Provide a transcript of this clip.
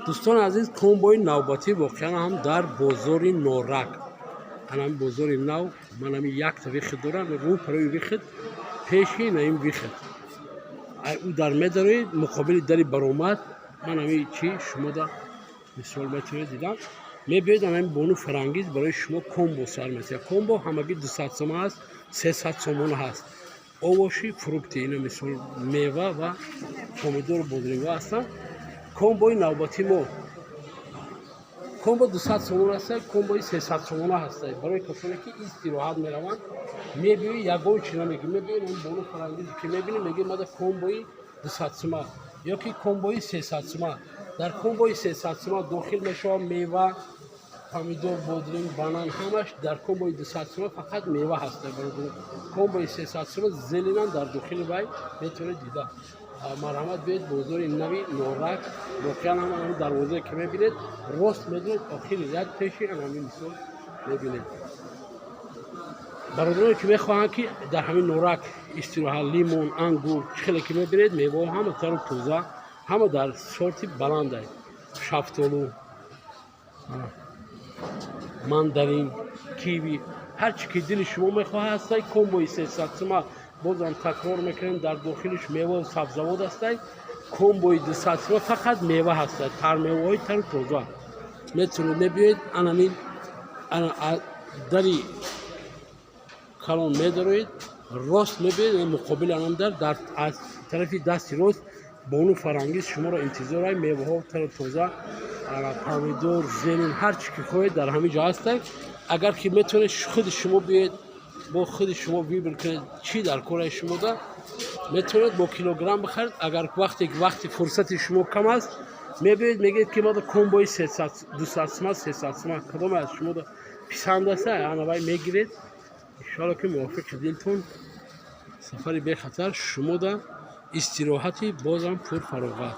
Дӯстони азиз, комбои навбатӣ воқеан ҳам дар бозори Норак, анами бозори нав. Ман ами якта выход дорам, рӯ парои выход, пеши наим выход, ӯ дар медароед, муқобили дари баромад. Ман ами чи шумода мисол метавонед дидам. Мебиёед, анами бону Фарангиз барои шумо комбо сар метиҳад. Комбо ҳамагӣ 200 сомон аст, 300 сомон ҳаст. Овощи, фрукты, ина мисол мева ва помидору бодринго ҳастанд. Комбои навбати мо, комбо 200 сомон аст, комбои 300 сомона ҳаст. Барои касоне ки истироҳат мераванд, мебиёи, ягон чи намегӣ, мебиёи, бону Фарангиз ки мебинӣ, мегӯи: «Мада комбои 200 сума ё ки комбои 300 сума». Дар комбои 300 сума дохил мешавад мева, помидор, бодринг, банан, ҳамаш. Дар комбои 200 сума фақат мева ҳаст. Комбои 300 сума зелень ам дар дохили вай метавонед дида. Марҳамат, биёед бозори нави Норак. Воқеан ҳам ҳамин дарвозае ки мебинед, рост медонед, охири як пеши ҳамин мисол мебинед. Бародароне ки мехоҳанд, ки дар ҳамин Норак истироҳат, лимон, ангур, чӣ хеле ки мебинед, меваҳо ҳама тару тоза, ҳама дар сорти баландай, шафтолу, мандарин, киви, ҳар чӣ ки дили шумо мехоҳад, ҳастай. Комбои 300 сума, бозам такрор мекунем, дар дохилиш меваву сабзавот ҳастай. Комбои 200 сума фақат мева ҳастай, тармеваҳои тару тоза. Метавонед мебиёед, анамин дари калон медароед, рост мебиёед, муқобили анам дар аз тарафи дасти рост бону Фарангиз шуморо интизор ай. Меваҳо тару тоза, помидор, зелень, ҳар чӣ ки хоҳед, дар ҳамин ҷо ҳастай. Агар ки метавонед, худи шумо биёед, бо худи шумо выбор кунед, чӣ дар кораи шумода. Метавонед бо килограмм бихаред. Агар вақте вақти фурсати шумо кам аст, мебиёед, мегӯед, ки мада комбои 200 сума, 300 сума, кадоме аз шумода писанд аста, анавай мегиред. Иншоалло, ки мувофиқи дилтон, сафари бехатар шумода, истироҳати бозам пурфароғат.